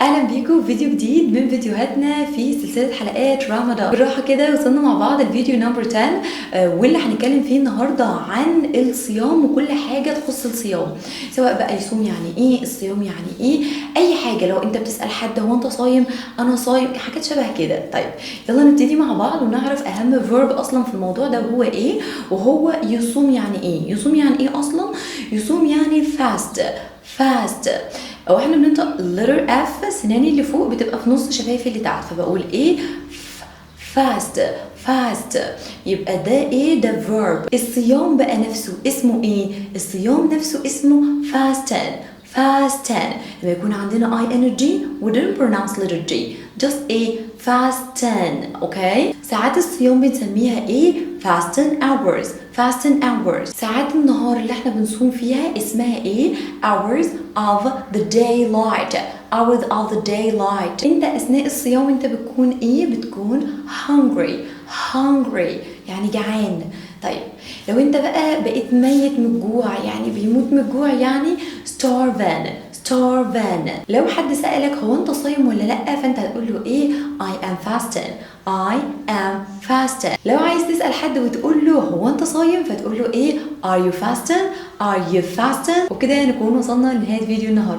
اهلا بيكم في فيديو جديد من فيديوهاتنا في سلسلة حلقات رمضان. بالراحة كده وصلنا مع بعض الفيديو number 10، واللي هنتكلم فيه النهارده عن الصيام وكل حاجة تخص الصيام، سواء بقى يصوم يعني ايه، الصيام يعني ايه، اي حاجة. لو انت بتسال حد هو انت صايم، انا صايم، حاجات شبه كده. طيب يلا نبتدي مع بعض ونعرف اهم verb اصلا في الموضوع ده وهو ايه، وهو يصوم يعني ايه. يصوم يعني ايه اصلا؟ يصوم يعني fast. fast او احنا بننطق letter F، سناني اللي فوق بتبقى في نص شفايفي اللي تحت، فبقول ايه؟ fast. fast. يبقى ده ايه؟ ده verb. الصيام بقى نفسه اسمه ايه؟ الصيام نفسه اسمه fasting. fasting. لما يكون عندنا ing we don't pronounce letter G، just a fasting. okay، ساعات الصيام بنسميها ايه؟ fasting hours. fasting hours. ساعات النهار اللي احنا بنصوم فيها اسمها ايه؟ hours of the daylight. hours of the daylight. انت اثناء الصيام انت بتكون ايه؟ بتكون hungry. hungry يعني جعان. طيب لو انت بقى بقيت ميت من الجوع، يعني بيموت من الجوع، يعني starving. starving. لو حد سألك هو انت صايم ولا لا، فانت هتقول له ايه؟ I am fasting. I am fasting. لو عايز تسأل حد وتقول له هو انت صايم، فتقول له ايه؟ are you fasting؟ are you fasting؟ وبكده نكون وصلنا لنهاية فيديو النهارده.